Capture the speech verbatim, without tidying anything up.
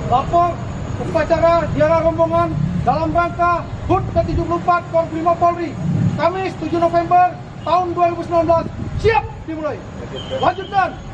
Lapor upacara ziarah rombongan dalam rangka hut ke tujuh puluh empat Korprimob Polri, Kamis tujuh November tahun dua ribu sembilan belas, siap dimulai. Lanjutkan.